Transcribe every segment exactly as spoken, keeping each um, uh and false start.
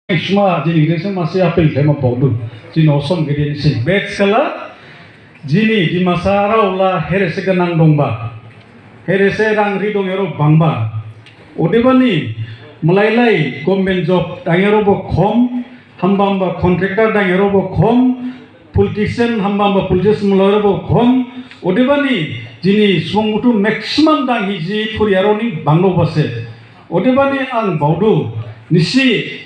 Sma jini gede se masi appeal khlaima baodu. Jini osom gede ni sin. Bes kala jini Dimasarao la herese gnang dongba. Herese rang ri dongyarao bangba. Odebani mlailai government job dangyarao bo khom, hamba hamba contractor dangyarao bo khom, politician hamba hamba politician mlairao bo khom, odebani jini subung buthu maximum danghi ji phuriyarao ni banglo base. Odebani ang baodu, nisi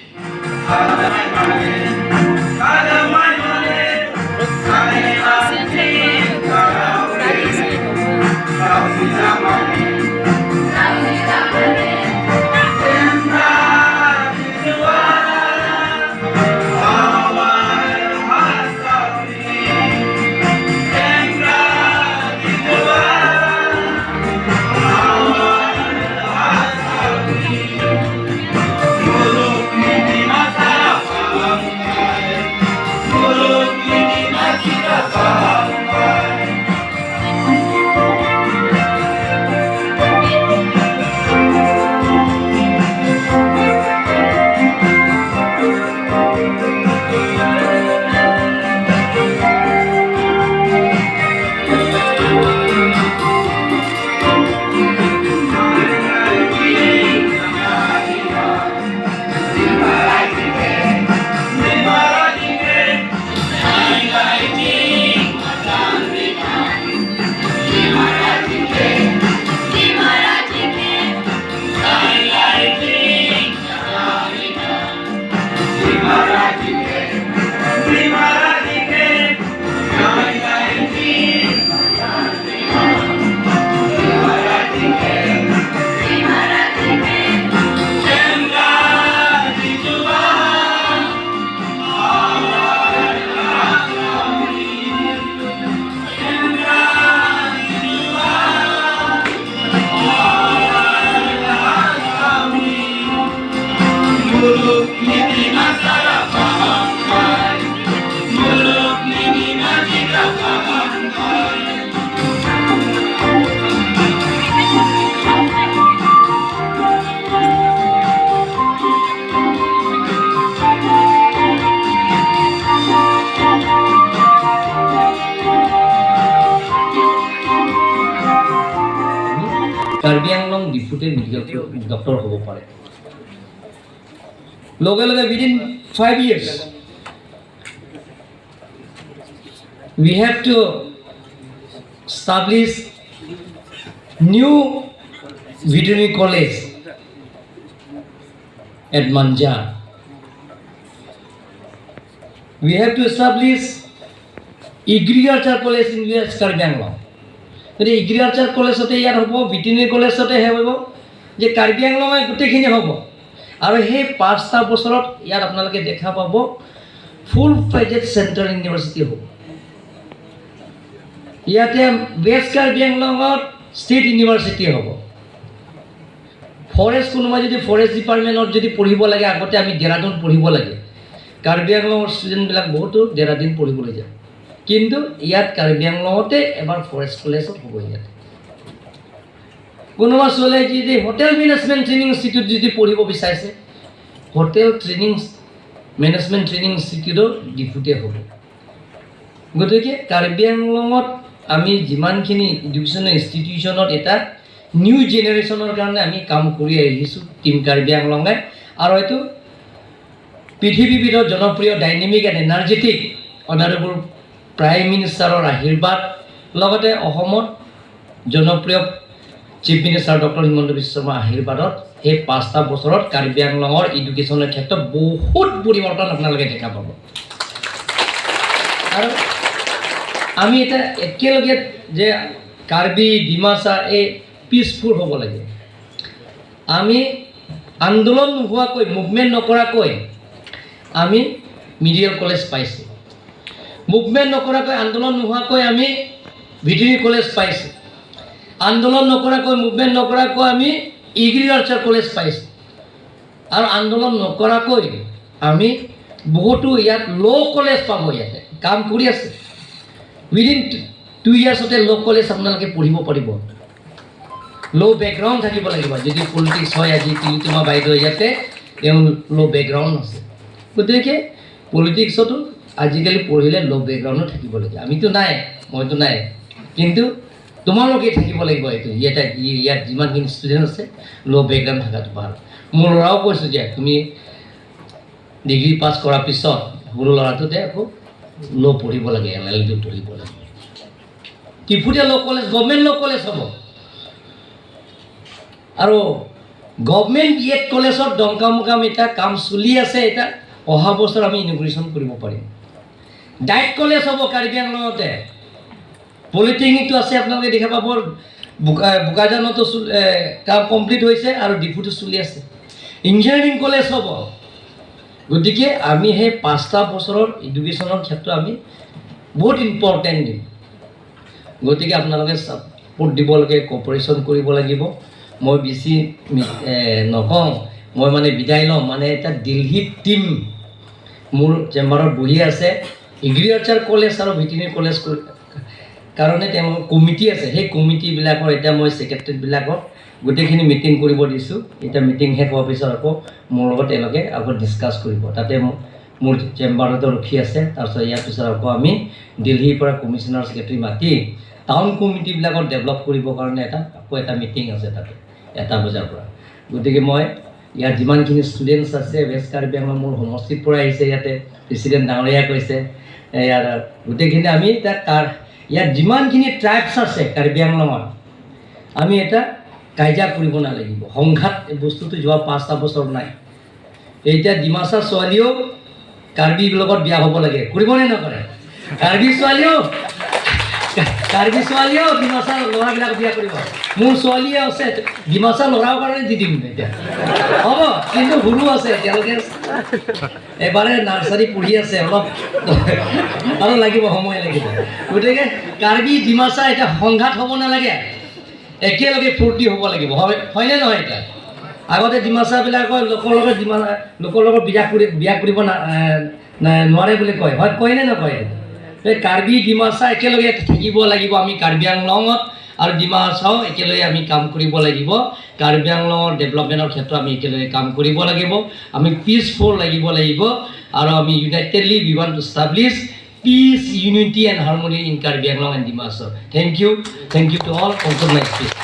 Karbi Anglong ডিফুতে medical doctor হ'ব পাৰে। লগে লগে within five years, we have to establish new veterinary college at Manja. We have to establish agriculture college in West Karbi Anglong. গতিকে এগ্ৰিকালচাৰ কলেজতে ইয়াত হ'ব, ভেটেৰিনেৰী কলেজতে হ'ব, যে কাৰ্বি আংলঙে গোটেইখিনি হ'ব। আৰু সেই পাঁচটা বছৰত ইয়াত আপোনালোকে দেখা পাব ফুল ফ্লেজেড চেণ্ট্ৰেল ইউনিভাৰ্চিটি হ'ব। ইয়াতে ৱেষ্ট কাৰ্বি আংলঙত ষ্টেট ইউনিভাৰ্চিটি হ'ব। ফৰেষ্ট, কোনোবা যদি ফৰেষ্ট ডিপাৰ্টমেণ্টত যদি পঢ়িব লাগে, আগতে আমি ডেৰাডুন পঢ়িব লাগে। কাৰ্বি আংলঙৰ ষ্টুডেণ্টবিলাক বহুতো ডেৰাডুন পঢ়িবলৈ যায়, কিন্তু ইয়াত কাৰ্বি আংলঙতে এবাৰ ফৰেষ্ট কলেজত হ'ব। ইয়াত কোনোবা ছোৱালীয়ে যদি হোটেল মেনেজমেণ্ট ট্ৰেইনিং ইনষ্টিটিউট যদি পঢ়িব বিচাৰিছে, হোটেল ট্ৰেইনিং, মেনেজমেণ্ট ট্ৰেইনিং ইনষ্টিটিউটৰ ডিফুতে হ'ব। গতিকে কাৰ্বি আংলঙত আমি যিমানখিনি এডুকেশ্যনেল ইনষ্টিটিউশ্যনত এটা নিউ জেনেৰেশ্যনৰ কাৰণে আমি কাম কৰি আহিছোঁ টিম কাৰ্বি আংলঙে। আৰু এইটো পৃথিৱীৰ ভিতৰত জনপ্ৰিয়, dynamic and energetic honourable prime মিনিষ্টাৰৰ আশীৰ্বাদ, লগতে অসমত জনপ্ৰিয় চিফ মিনিষ্টাৰ ডক্টৰ হিমন্ত বিশ্ব শৰ্মাৰ আশীৰ্বাদত সেই পাঁচটা বছৰত কাৰ্বি আংলঙৰ এডুকেশ্যনৰ ক্ষেত্ৰত বহুত পৰিৱৰ্তন আপোনালোকে দেখা পাব। আৰু আমি এতিয়া একেলগে যে কাৰ্বি, ডিমাচা এই পিচফুল হ'ব লাগে। আমি আন্দোলন নোহোৱাকৈ, মুভমেণ্ট নকৰাকৈ আমি মেডিকেল কলেজ পাইছোঁ। মুভমেণ্ট নকৰাকৈ, আন্দোলন নোহোৱাকৈ আমি ভেটেৰিনেৰী কলেজ পাইছোঁ। আন্দোলন নকৰাকৈ, মুভমেণ্ট নকৰাকৈ আমি এগ্ৰিকালচাৰ কলেজ পাইছোঁ। আৰু আন্দোলন নকৰাকৈ আমি বহুতো ইয়াত ল' কলেজ পাব, ইয়াতে কাম কৰি আছে। উইদিন টু ইয়াৰ্ছতে ল' কলেজ আপোনালোকে পঢ়িব পাৰিব। ল' বেকগ্ৰাউণ্ড থাকিব লাগিব। যদি পলিটিক্স হয়, আজি তিলোত্তমা বাইদেউ ইয়াতে, এওঁ ল' বেকগ্ৰাউণ্ড আছে। গতিকে পলিটিক্সতো আজিকালি পঢ়িলে ল' বেকগ্ৰাউণ্ডো থাকিব লাগে। আমিতো নাই, মইতো নাই, কিন্তু তোমালোকে থাকিব লাগিব। এইটো ইয়াতে, ইয়াত যিমানখিনি ষ্টুডেণ্ট আছে, ল' বেকগ্ৰাউণ্ড থকাটো ভাল। মোৰ ল'ৰাও কৈছোঁ যে তুমি ডিগ্ৰী পাছ কৰাৰ পিছত সৰু ল'ৰাটোতে আকৌ ল' পঢ়িব লাগে, এল এল বি পঢ়িব লাগে। ডিফুতে ল' কলেজ, গভৰ্ণমেণ্ট ল' কলেজ হ'ব। আৰু গভৰ্ণমেণ্ট বি এড কলেজত দমকামকাম এটা কাম চলি আছে, এটা অহা বছৰ আমি ইনগুৰেশ্যন কৰিব পাৰিম। ডায়েট কলেজ হ'ব কাৰ্বি আংলঙতে। পলিটেকনিকটো আছে, আপোনালোকে দেখা পাব, বোকা-, বোকাজানতো চল-, এ, কাম কমপ্লিট হৈছে আৰু ডিফুটো চলি আছে। ইঞ্জিনিয়াৰিং কলেজ হ'ব। গতিকে আমি সেই পাঁচটা বছৰৰ এডুকেশ্যনৰ ক্ষেত্ৰত আমি বহুত ইম্পৰ্টেণ্ট দিম। গতিকে আপোনালোকে ছাপোৰ্ট দিব লাগে, কপাৰেশ্যন কৰিব লাগিব। মই বেছি মি-, এ, নকওঁ, মই মানে বিদায় লওঁ। মানে এটা দিল্লী টিম মোৰ চেম্বাৰত বহি আছে। এগ্ৰিকালচাৰ কলেজ আৰু ভেটেৰিনেৰী কলেজ ক-, কাৰণে তেওঁলোকৰ কমিটি আছে। সেই কমিটিবিলাকৰ এতিয়া মই ছেক্ৰেটেৰীবিলাকক গোটেইখিনি মিটিং কৰিব দিছোঁ। এতিয়া মিটিং শেষ হোৱাৰ পিছত আকৌ মোৰ লগত তেওঁলোকে আকৌ ডিছকাছ কৰিব। তাতে ম-, মোৰ চেম্বাৰতে ৰখি আছে। তাৰপিছত ইয়াৰ পিছত আকৌ আমি দিল্লীৰ পৰা কমিশ্যনাৰ ছেক্ৰেটেৰী মাতি টাউন কমিটিবিলাকত ডেভেলপ কৰিবৰ কাৰণে এটা, আকৌ এটা মিটিং আছে তাতে এটা বজাৰ পৰা। গতিকে মই ইয়াত যিমানখিনি ষ্টুডেণ্টছ আছে, ৱেষ্ট কাৰ্বি আংলং মোৰ সমষ্টিৰ পৰা আহিছে, ইয়াতে প্ৰেচিডেণ্ট ডাঙৰীয়া কৈছে, এ, ইয়াৰ গোটেইখিনি আমি এতিয়া কাৰ-, ইয়াত যিমানখিনি ট্ৰাইবছ আছে কাৰ্বি আংলঙত, আমি এটা কাজিয়া কৰিব নালাগিব। সংঘাত এই বস্তুটো যোৱা পাঁচটা বছৰ নাই। এতিয়া ডিমাচা ছোৱালীয়েও কাৰ্বি লগত বিয়া হ'ব লাগে, কৰিব নে নকৰে? কাৰ্বি ছোৱালীয়েও, কাৰ্বি ছোৱালীয়েও ডিমাচা ল'ৰাবিলাক বিয়া কৰিব। মোৰ ছোৱালীয়ে আছে, ডিমাচা ল'ৰাৰ কাৰণে দি দিম এতিয়া। হ'ব, কিন্তু সৰু আছে, এতিয়ালৈকে এবাৰে নাৰ্চাৰী পঢ়ি আছে, অলপ আৰু লাগিব, সময় লাগিব। গতিকে কাৰ্বি ডিমাচা এতিয়া সংঘাত হ'ব নালাগে, একেলগে ফূৰ্তি হ'ব লাগিব, হয়, হয়নে নহয়? এতিয়া আগতে ডিমাচাবিলাকৰ লোকৰ লগত ডিমা-, লোকৰ লগত বিয়া কৰি, বিয়া কৰিব না-, এ, না-, নোৱাৰে বুলি কয়, হয়, কয় নে নকয়? এই কাৰ্বি ডিমাচা একেলগে থাকিব লাগিব আমি কাৰ্বি আংলঙত, আৰু ডিমাচাও একেলগে আমি কাম কৰিব লাগিব। কাৰ্বি আংলঙৰ ডেভেলপমেণ্টৰ ক্ষেত্ৰত আমি একেলগে কাম কৰিব লাগিব। আমি পিচফুল লাগিব লাগিব, আৰু আমি unitedly we want to establish peace, unity and harmony in Karbi Anglong and Dima Hasao. Thank you. Thank you to all. Conclude my speech.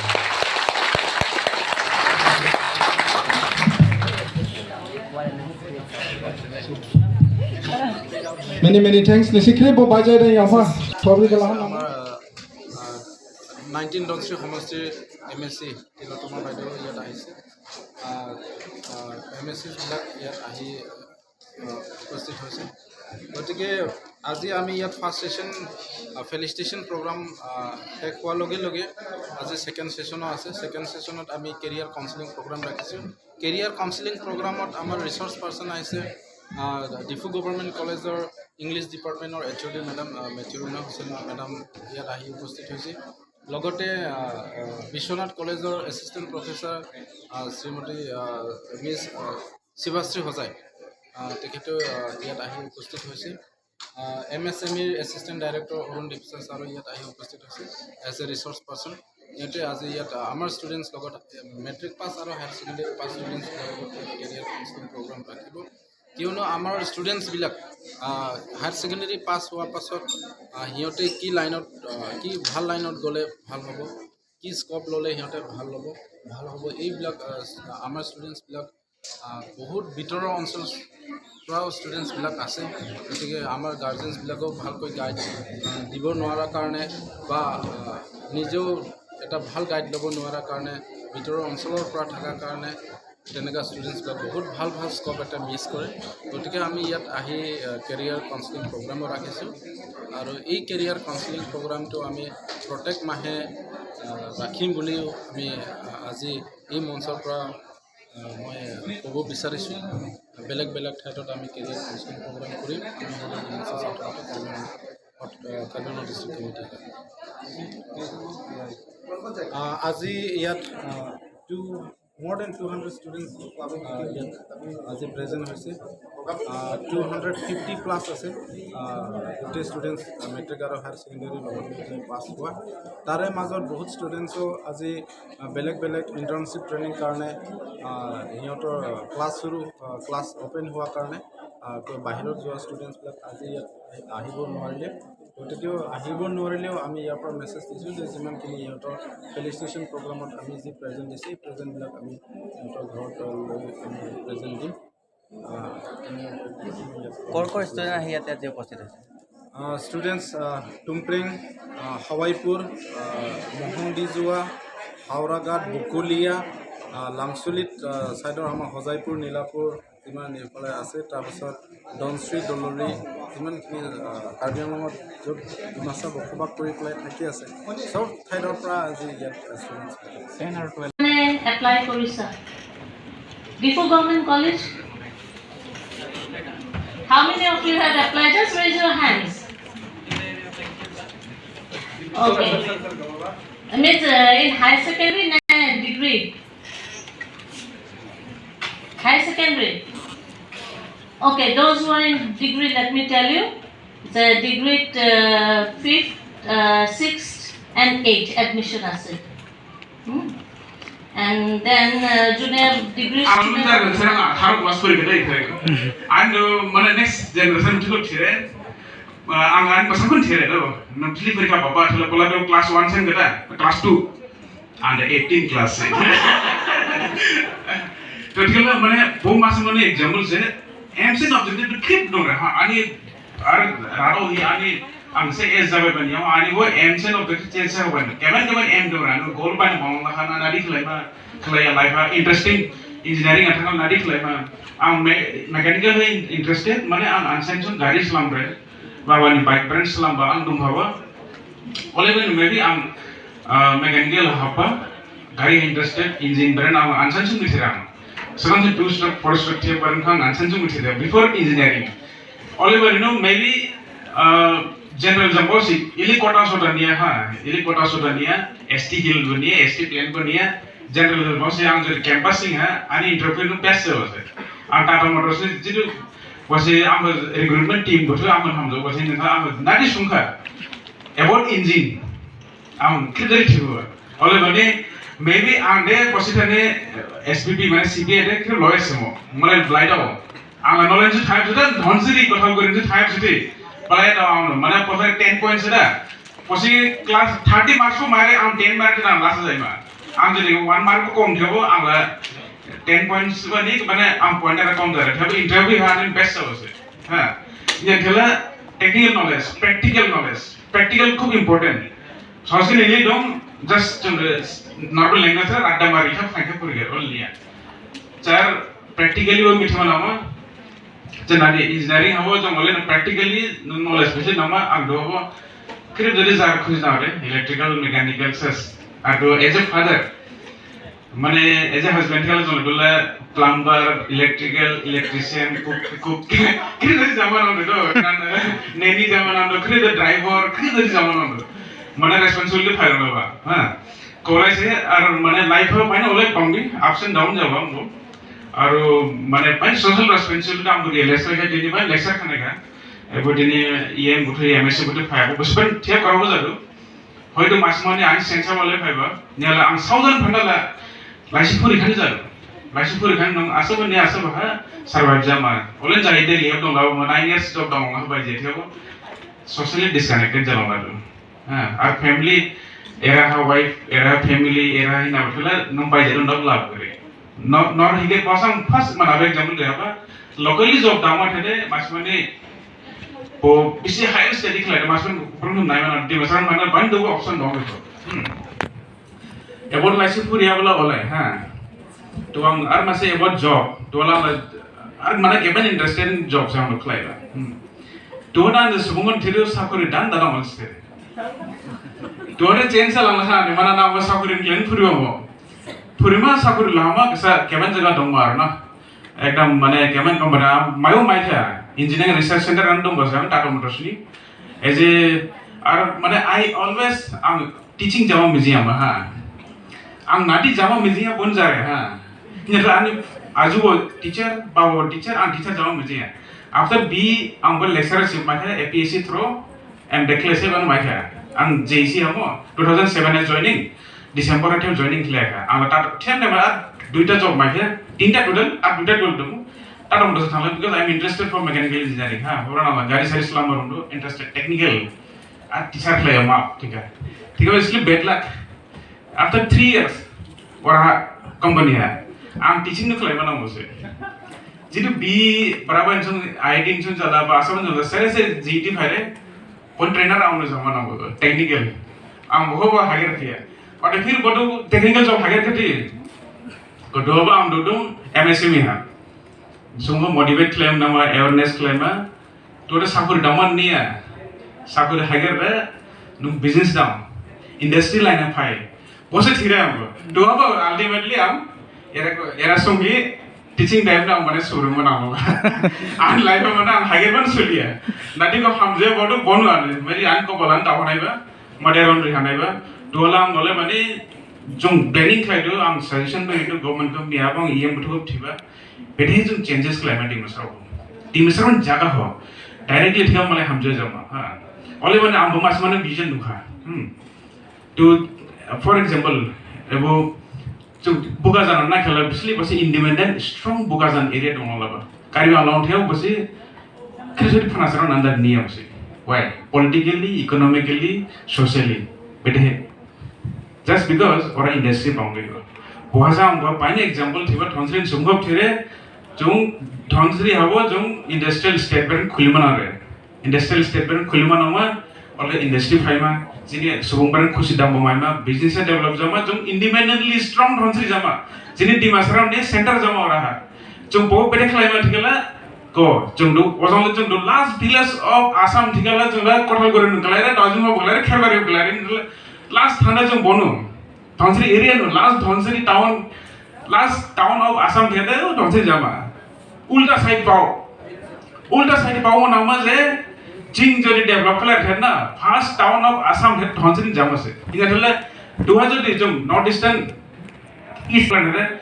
Many, many thanks. Nisi khrip bo bajai dai yama. Sorry, kalau আমাৰ, আহ, আহ, নাইনটিন ধনশিৰি সমষ্টিৰ M A চি তিলোত্তমা বাইদেউ ইয়াত আহিছে। আহ, আহ, M A চিবিলাক ইয়াত আহি, আহ, উপস্থিত হৈছে। গতিকে আজি আমি ইয়াত ফাৰ্ষ্ট ছেশ্যন, আহ, ফেলিচিটেশ্যন প্ৰগ্ৰাম, আহ, শেষ হোৱাৰ লগে লগে আজি ছেকেণ্ড ছেশ্যনো আছে। ছেকেণ্ড ছেশ্যনত আমি কেৰিয়াৰ কাউন্সেলিং প্ৰগ্ৰাম ৰাখিছোঁ। কেৰিয়াৰ কাউন্সেলিং প্ৰগ্ৰামত আমাৰ ৰিচ'ৰ্চ পাৰ্চন আহিছে, আহ, ডিফু গভৰ্ণমেণ্ট কলেজৰ ইংলিছ ডিপাৰ্টমেণ্টৰ এইচ অ' ডি মেডাম, আহ, মেথিউৰিনা হুছেইন মেডাম ইয়াত আহি উপস্থিত হৈছে। লগতে, আহ, আহ, বিশ্বনাথ কলেজৰ এছিষ্টেণ্ট প্ৰফেচাৰ, আহ, শ্ৰীমতী, আহ, মিছ, আহ, শিৱাশ্ৰী হোজাই, আহ, তেখেতো, আহ, ইয়াত আহি উপস্থিত হৈছে। আহ, এম এছ এম ইৰ এছিষ্টেণ্ট ডাইৰেক্টৰ অৰুণ দীপচা ছাৰো ইয়াত আহি উপস্থিত হৈছে এজ এ ৰিচ'ৰ্চ পাৰ্চন। সিহঁতে আজি ইয়াত, আহ, আমাৰ ষ্টুডেণ্টছ লগত, আহ, মেট্ৰিক পাছ আৰু হায়াৰ ছেকেণ্ডেৰী পাছ ষ্টুডেণ্টছবিলাকৰ লগত ইয়াত কেৰিয়াৰ কাউন্সেলিং প্ৰগ্ৰাম ৰাখিব। কিয়নো আমাৰ ষ্টুডেণ্টছবিলাক, আহ, হায়াৰ ছেকেণ্ডেৰী পাছ হোৱাৰ পাছত, আহ, সিহঁতে কি লাইনত, আহ, কি ভাল লাইনত গ'লে ভাল হ'ব, কি স্ক'প ল'লে সিহঁতে ভাল ল'ব, ভাল হ'ব, এইবিলাক, আহ, আমাৰ ষ্টুডেণ্টছবিলাক, আহ, বহুত ভিতৰৰ অঞ্চলৰ পৰাও ষ্টুডেণ্টছবিলাক আছে। গতিকে আমাৰ গাৰ্জেনছবিলাকেও ভালকৈ গাইড, আহ, দিব নোৱাৰাৰ কাৰণে বা, আহ, নিজেও এটা ভাল গাইড ল'ব নোৱাৰাৰ কাৰণে, ভিতৰৰ অঞ্চলৰ পৰা থকাৰ কাৰণে তেনেকুৱা ষ্টুডেণ্টছবিলাক বহুত ভাল ভাল স্ক'প এটা মিছ কৰে। গতিকে আমি ইয়াত আহি, আহ, কেৰিয়াৰ কাউন্সেলিং প্ৰগ্ৰামো ৰাখিছোঁ। আৰু এই কেৰিয়াৰ কাউন্সেলিং প্ৰগ্ৰামটো আমি প্ৰত্যেক মাহে, আহ, ৰাখিম বুলিও আমি, আহ, আজি এই মঞ্চৰ পৰা, আহ, মই ক'ব বিচাৰিছোঁ। বেলেগ বেলেগ ঠাইত আমি কেৰিয়াৰ কাউন্সেলিং প্ৰগ্ৰাম কৰিম। আমি সদায় ডিমাচা চেণ্টাৰতে কাৰ্বি আংলং, আহ, কাৰ্বি আংলং ডিষ্ট্ৰিক্ট কমিটিৰ পৰা। আহ, আজি ইয়াত, ah, two, more than two hundred students, ah, ইয়াত আজি প্ৰেজেণ্ট হৈছে। Ah, two hundred fifty plus আছে, আহ, গোটেই ষ্টুডেণ্টছ, আহ, মেট্ৰিক আৰু হায়াৰ ছেকেণ্ডেৰী লগত পাছ হোৱা। তাৰে মাজত বহুত ষ্টুডেণ্টছো আজি, আহ, বেলেগ বেলেগ ইণ্টাৰ্ণশ্বিপ ট্ৰেইনিং কাৰণে, আহ, সিহঁতৰ ক্লাছ চুৰু, আহ, ক্লাছ অ'পেন হোৱাৰ কাৰণে আহ, তো বাহিৰত যোৱা ষ্টুডেণ্টছবিলাক আজি ইয়াত আহি- আহিব নোৱাৰিলে। গতিকেও আহিব নোৱাৰিলেও আমি ইয়াৰ পৰা মেছেজ দিছোঁ যে যিমানখিনি ইহঁতৰ ফেলিচিটেশ্যন প্ৰগ্ৰামত আমি যি প্ৰেজেণ্ট দিছোঁ, এই প্ৰেজেণ্টবিলাক আমি সিহঁতৰ ঘৰত লৈ আমি প্ৰেজেণ্ট দিম। আহ, তেনে- ক'ৰ ক'ৰ ষ্টুডেণ্ট আহি ইয়াতে আজি উপস্থিত হৈছে? ষ্টুডেণ্টছ টুমপ্ৰেং, হাৱাইপুৰ, মহংডিজুৱা, হাওৰাঘাট, বকলীয়া, লাংচুলিত, ছাইডৰ আমাৰ হজাইপুৰ, নীলাপুৰ, যিমান এইফালে আছে, তাৰপিছত ধনশ্ৰী, দলৰি, যিমানখিনি কাৰ্বি আংলঙত য'ত ডিমাচা বসবাস কৰি পেলাই থাকি আছে, চব ঠাইৰ পৰা আজি ইয়াত ষ্টুডেণ্টছ। মানে এপ্লাই কৰিছা Diphu government college? How many of you have applied? Just raise your hands. Okay. Means uh, in higher secondary na degree? Higher secondary. Okay, those who are in degree, let me tell you, the degree uh, fifth, uh, sixth, and eighth admission আছে. Hmm? And then uh, junior degree Ang student. Nunjar Serang atharo class pori kedai thai. Ang do mane next generation thilo thire. Ang ang pasang kun thire do. Nam thili pori ka baba thilo pola do class one sen kedai, class two. Ang do eighteen class sen. To thilo mane bo mas mane example se. M C objective khrip dong re ha. Ani Ar rado hi ani ang se es jabe bani, ani bo M sen objective change jabe bani. Keban keban M dong, ano goal bani bang la hana nadi khlaima, khlaiya life ha interesting engineering athang nadi khlaima. Ang me- mechanical ha interested, mane ang ansan sung gari slam re. Baba ni bike brand slam ba ang dong hawa. Ole bani maybe ang uh, mechanical hapa, gari interested, engine brand ang ansan sung mithira. Sekarang se two stroke, four stroke tiap barang kang ansan sung mithira before engineering. Oliver, you know, maybe uh, general jam bosi, ili quota sota niya ha, ili quota sota niya, S T hill bo niya, S T plain bo niya, general bosi ang jodi campus sing ha, ani interview no best se bosi. Ang Tata Motors ni jitu bosi ang recruitment team bosi ang hamjo bosi nengkha ang nadi sungkha about engine. Ang kidari thibu. Ole mane maybe ang de bosi thane S P P mane C P I de khe lawyer semo. Mane blind abo. Ang la knowledge thai sudah, dhonsiri kothal korin thai sudah. Blind abo ang mane bosi ten points da. Bosi class thirty marks ko mare ang ten mark na last jai ma. Ang jodi one mark ko kom thebo ang la ten points ba ni mane ang point era kom jare. Thebo interview ha ni best abo se. Ha. Ini adalah technical knowledge, practical knowledge. Practical খুব important. Sosini ni dong just normal language ra radda mari kha phaikha purge ol niya. Char practically o mitha lama. Char nadi engineering habo jong ole practically knowledge bisi nama ang do habo. Khrip jodi jar khuj na re electrical, mechanical ses. Ado as a father Mane, as a husband kala jong dula plumber, electrical, electrician, cook, cook. Kiri dari zaman ondo do, kan neni zaman ondo, kiri dari driver, kiri dari zaman ondo. Mane responsibility phai ondo ba, ha. Kolai se, ar mane life ho paina olai pangbi, ups and down jaba mo. Aru mane pain social responsibility am budi lecture kha dini pain lecture khane kha. Ebo dini E M buthu, M S C buthu phai, bo spend thiya karo jadu. Hoito masmani ang sensa wale phaiba, niala ang saudan phandala, laisi phuri khani jadu. Laisi phuri khani nong asaba ni asaba ha survive jama. Olen jai de liya dong labo, nine years job dong ha bai je thebo. Socially disconnected jama badu. Ha, ar family, era ha wife, era family, era hina badu la nong bai je dong labo gre. Nor hingke pasang first mana bek jamun de apa locally job dama thede masmani bo bisi higher study khlai de masmani problem nai mana de masang mana ban do option dong to. Ebon laisi phuria bola olai ha. To ang ar mase ebon job to la ar mana given interesting job sa ang khlai ba. To na ne subungon thiru sakuri dan dada malste. To ne change sa lang ha ne mana na sakuri klen phuriwa mo. Phurima sakuri lama kesa keban jaga dongma arna. Ekdam mane keban company mayo maikha engineering research center an dongba sa Tata Motors ni. As a ar mane I always ang teaching jama mijing ama ha. Ang nadi jama mijing a bon jare ha. Nyata ani aju bo teacher, babo teacher, ang teacher jama mijing a. After B ang bo lecturership maikha A P S C through and declare se bang maikha. Ang J C amo two thousand seven e joining. December athe joining khlaiya kha. Ang la tat them ne ma duita job maikha, tinta total, ar duita total dong. Adam dos thangla, because I am interested for mechanical engineering, ha, ora nama gari sari selama rondo interested, technical, a teacher khlai ma, thik hai. Thik hai, isliye bad luck. After three years, ora company ha, ang teaching no khlai ma nang bose. Jitu B, barabar insung, I I T insung jala, ba asam jala, sere se G T phai re, pon trainer ang no jama nang bo, technical. Ang bo ba hire thiya. Ode phir bo tu technical job hire khati. Ko do ba ang do dum M S M E ha. Sungguh motivate khlaima, awareness khlaima. Tore sakuri daman niya. Sakuri hire re, nung business dam. Industry line phai. Bose thire ang bo. Do ba ultimately ang, era ko, era sunghi, teaching time na mane suru mana ang. Ang life mana ang hire ban suliya. Nadi ko hamje bodo bonu ani. Meri ang ko bolan da honai ba. Made ron ri hanai ba. Dola ang nole mane jung planning khlai do ang suggestion ba itu government ko miya bang iyam betul thiba. Bede jung changes khlai ma Dimasarao. Dimasarao jaga ho. Directly thikha malai hamjo jama. Ha. Ole mane ang bo mas mane vision dukha. Hmm. To, for example, ebo Jung Bokajan na khala bisli basi independent, strong Bokajan area dong laba. Karbi Anglong theo basi khrip sari phana sarao nanda niya basi. Why? Politically, economically, socially. Bedehe. Just because ora industry boundary lo. Boha jang bo paine example thiba Dhonsiri Sumgop thire, jung Dhonsiri habo jung industrial state bank khulima nare. Industrial state bank khulima nangma, ole industry phaima, jini subung bank khusi dam bo maima, business develop jama, jung independently strong Dhonsiri jama. Jini Dimasarao ni center jama ora ha. Jung bo bede khlaima thikhala, ko, jung du, ojang le jung du last village of Assam thikhala, jung da Kothal Gori nu khlaire, Dojung ho khlaire, Kherbari khlaire, last thanda jung bonu. Dhonsiri area no, last Dhonsiri town, last town of Assam thede, Dhonsiri jama. Ulta side pao. Ulta side pao nangma je, jing jodi develop khlai thena, first town of Assam thed Dhonsiri jama se. Ina thele, duha jodi jung North Eastern, East plan thede,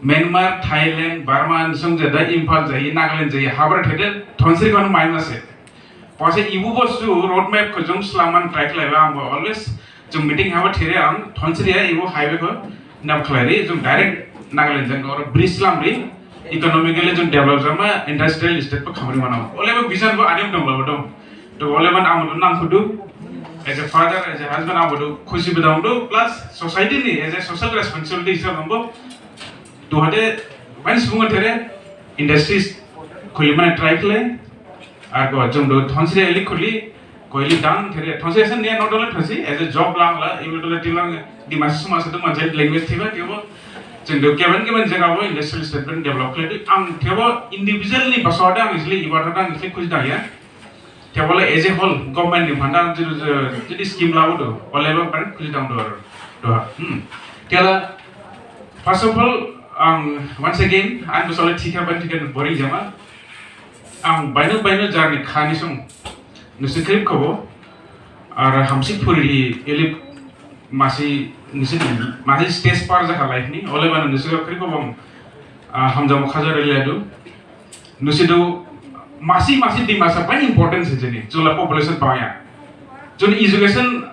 Myanmar, Thailand, Burma, nisung jada, Imphal jai, Nagaland jai, habar thede, Dhonsiri kono maima se. Pase ibu bostu road map ko jung slaman try khlaiba ang bo always jung meeting haba thire ang Dhonsiri ya ibu highway ko nap khlairi jung direct Nagaland jang or bridge slamri economically jung develop jama industrial state pa khamri mana. Ole bo vision bo anem dong labo dong. To ole man ang nang khudu as a father, as a husband ang bo khusi bedong do plus society ni as a social responsibility hisab ang bo. To hade man subung thire industries khuli mana try khlai. Ar ko jung do Dhonsiri eli khuli, ko eli dang thire. Dhonsiri esen niya not only Dhonsiri, as a job lang la, ibu dole tilang Dimasa suma satu manjai language thiba, thibo. Jung do keben keben jaga bo industrial state bank develop khlai. Ang thibo individually basada ang isli, iba thada ang isli khusi dang ya. Thibo le as a whole, government ni phanda ang jiru, jiru, jiru scheme labu do, ole bo bank khusi dang do, do. Hmm. Thiala, first of all, ang once again, ang basole thikha ban thikha boring jama. Ang baino baino jarni khani sung nusi khrip khobo ar hamsi phuri elip masi nusi masi stage par jakha life ni ole bana nusi khrip khobo ang hamjamo khajar eladu nusi do masi masi Dimasa bai importance jeni jula population baya juni education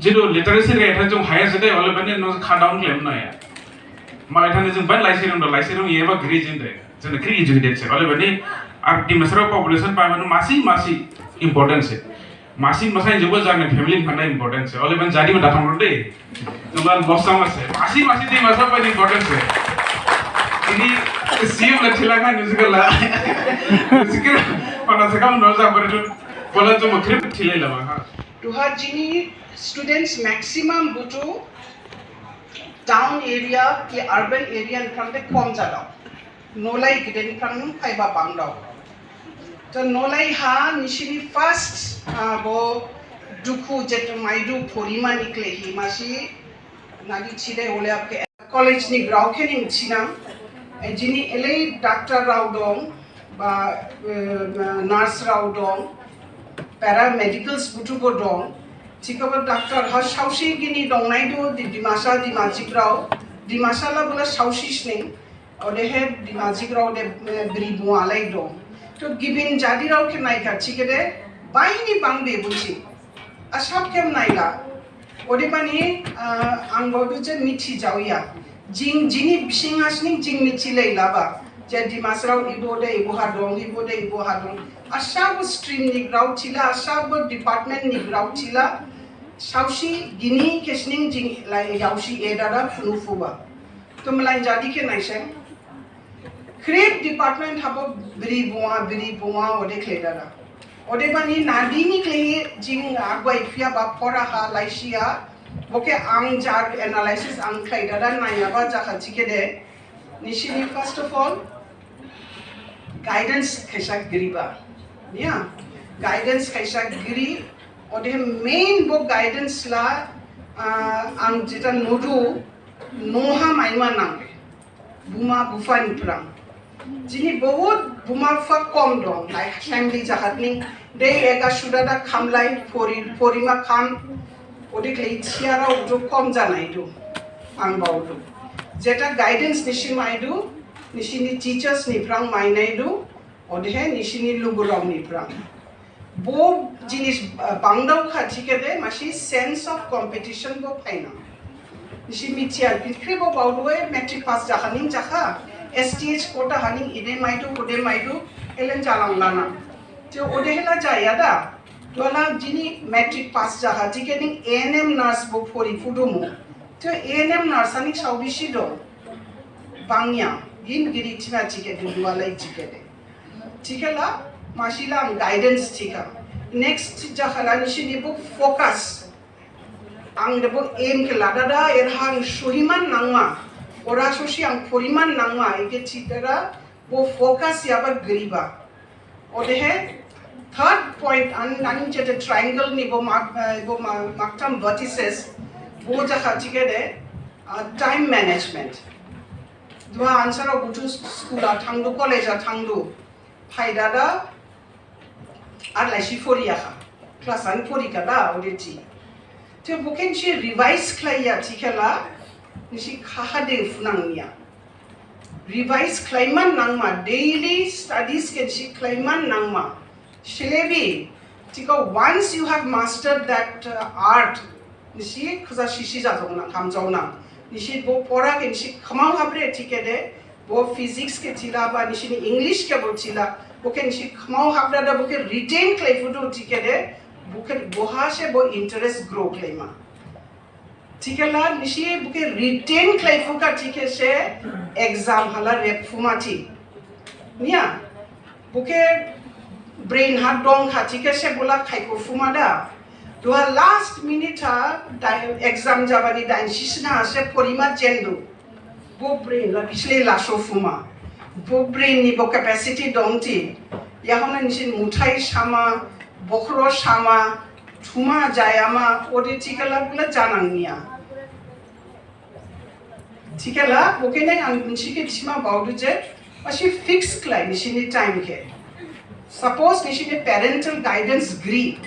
jidu literacy rate ha jung haya jade ole bana no kha down claim na ya malai thani jung ban laisi rung do laisi rung yeba giri jinde Jana kri educated se. Ole bani, ar Dimasarao population pa manu masi, masi important se. Masi masa in jobo jana family phanda important se. Ole bani jadi ba datham rode. Jumban boss sama se. Masi, masi Dimasa pa important se. Ini C M la thilaka nuzikala. Nuzikala, mana sakam no ja bari tu. Bola jumbo khrip thilai lama ha. Duha jini students maximum butu town area ki urban area ni phrang de kom jadao. Nolai giden phrang nung phaiba bangdao. To nolai ha nisini first, ah, bo dukhu jetu maidu porimani klehi masi nadi chide ole apke college ni grao khe ning chinang. Eh, jini elei doctor rao dong, ba, eh, nurse rao dong, paramedicals butubo dong. Thikhabo doctor ha saosi gini dongnai do, di Dimasa, Dimajik rao. Dimasa la bula saosi sning. Odehe Dimajik rao de, eh, bri bung alai dong. To gibin jadi rao khe naikha thikhade, baini bangbe busi. Asap khe naila. Odebani, ah, ang bodu je mithi jaoya. Jing jini bising asning jing mithi lailaba. Je Dimasarao ibo de ibo ha dong, ibo de ibo ha dong. Asabo stream ni grao thila, asabo department ni grao thila. Saosi gini khe sining jing lai yaosi e dada phunu phuba. To mlai jadi khe naiseng. Khrip department habo biri buma, biri buma ode khlai dada. Odebani nadi ni khlai jing agwai phiya ba phora ha laisi ha. Bo khe ang jar analysis ang khlai dada naiya ba jakha thikhade. Nisini first of all, guidance khaisa giriba. Ya, guidance khaisa giri. Ode main bo guidance la, ah, ang jeta nudu, noha maima nangbe. Buma bupha ni phrang. Jini bahut buma bupha kom dong, lai family jahat ning, dei ega suda da khamlai, phori, phorima kham, ode khlai thiyarao udu kom janai du, ang bao du. Jeta guidance nisi mai du, nisini teachers ni phrang mainai du, odehe nisini lugurao ni phrang. Bo jinis, ah, bangdao kha thikhade masi sense of competition bo phaina. Nisi mithiya, bikri bo baodu e matric pass jakha ning jakha, S T H quota haning ide maidu, ode maidu, elen jalang lana. Je ode hela jaya da, duhala jini matric pass jakha, thikhe ning A N M nurse bo phori phudumu. Je A N M nurse haning saobisi dong. Bangya, gin giri thina thikhade, duhalai thikhade. Thikhela, masi la ang guidance thikha. Next jakhala nisini bo focus. Ang de bo aim khe lada da, erha ang sohiman nangma. Ora sosi ang phoriman nangma, eke thidada, bo focus yaba giriba. Odehe, third point, ang nani jete triangle ni bo mak-, eh, bo ma-, maktam vertices, bo jakha thikhade, ah, time management. Duha ansarao buthu school ha thangdu, college ha thangdu. Phai dada, ar laisi phoriyakha. Class ang phorikha da, ode thi. Te bo khe nisi revise khlaiya thikhela, nisi khaha de phunang niya. Revise khlaiman nangma, daily studies khe nisi khlaiman nangma. Silebi, thikha, once you have mastered that, uh, art, nisi khaja sisi jajaonang, hamjaonang. Nisi bo pora khe nisi khmao habre thikhade, bo physics khe thila ba nisini English khe bo thila, bo khe nisi khmao hapdada bo khe retain khlaiphudu thikhade, bo khe boha se bo interest grow khlaima. Thikhela nisi bo khe retain khlaiphukha thikhe se exam hala repphuma thi. Niya, bo khe brain ha dongkha thikhe se bola khaikho phuma da. Duha last minute ha dai-, exam jabani dain sisna ha se phorima jendu. Bo brain la bislei laso phuma. Bo brain ni bo capacity dong thi. Yahona nisin muthai sama, bokhro sama, thuma jayama, ode thikhela bola janang niya. Thikhela, bo khe nai ang nisi khe thima baodu je, masi fix khlai nisini time khe. Suppose nisini parental guidance giri,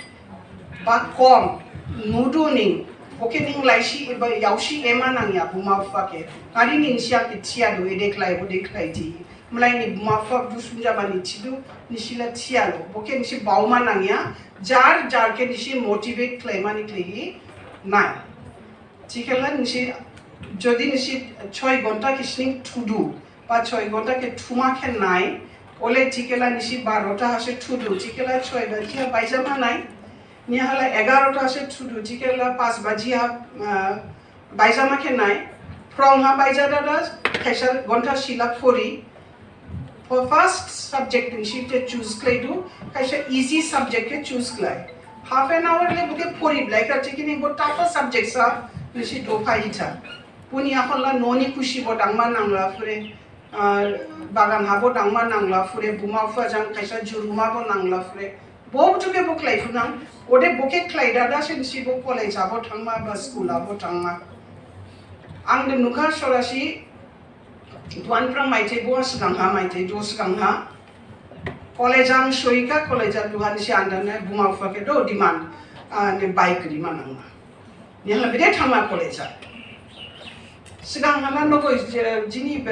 ba kom, nudu ning, bo khe ning laisi eba yaosi ema nangya buma bupha khe. Nadi ning siya khe thiyadu, ede khlai, ode khlai thi. Mlai ni buma bupha du sunjabani thidu, nisi la thiyalo. Bo khe nisi baoma nangya, jar, jar khe nisi motivate khlaimani khlaihi nai. Thikhela nisi, jodi nisi choi ghonta khe sining thudu, ba choi ghonta khe thuma khe nai, ole thikhela nisi barota ha se thudu, thikhela choi baji ha baijama nai, nihala egarota ha se thudu, thikhela pas baji ha, ah, baijama khe nai, phrong ha baija dada, khaisa ghonta sila phori, For first subject nisi te choose khlaidu, khaisa easy subject khe choose khlai. Half an hour le bo khe phori blai kha, thikini bo tougher subject sa nisi dopha itha. Boni yakhon la noni khusi bo dangma nangla phure, ah, bagan ha bo dangma nangla phure, buma bupha jang khaisa juruma bo nangla phure. Bo buthu khe bo khlaiphunang, ode bo khe khlai dada se nisi bo college ha bo thangma ba school ha bo thangma. Ang de nukha sorasi, Duha phrang maithai bo sgang ha, maithai do sgang ha. College ang soikha, college ha duha nisi andane buma bupha khe do demand, ah, ne bike rima nangma. Nihala bede thangma college ha. Sgang hala nogo je, jini be,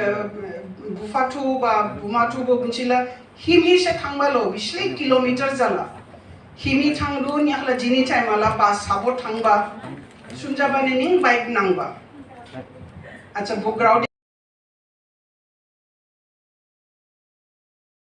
bupha thu ba buma thu bo bunsila himhi se thangma lo, bislei kilometer jala. Himhi thangdu nihala jini time ala bus ha bo thangba. Sunjabani ning bike nangba. Acha, bo grao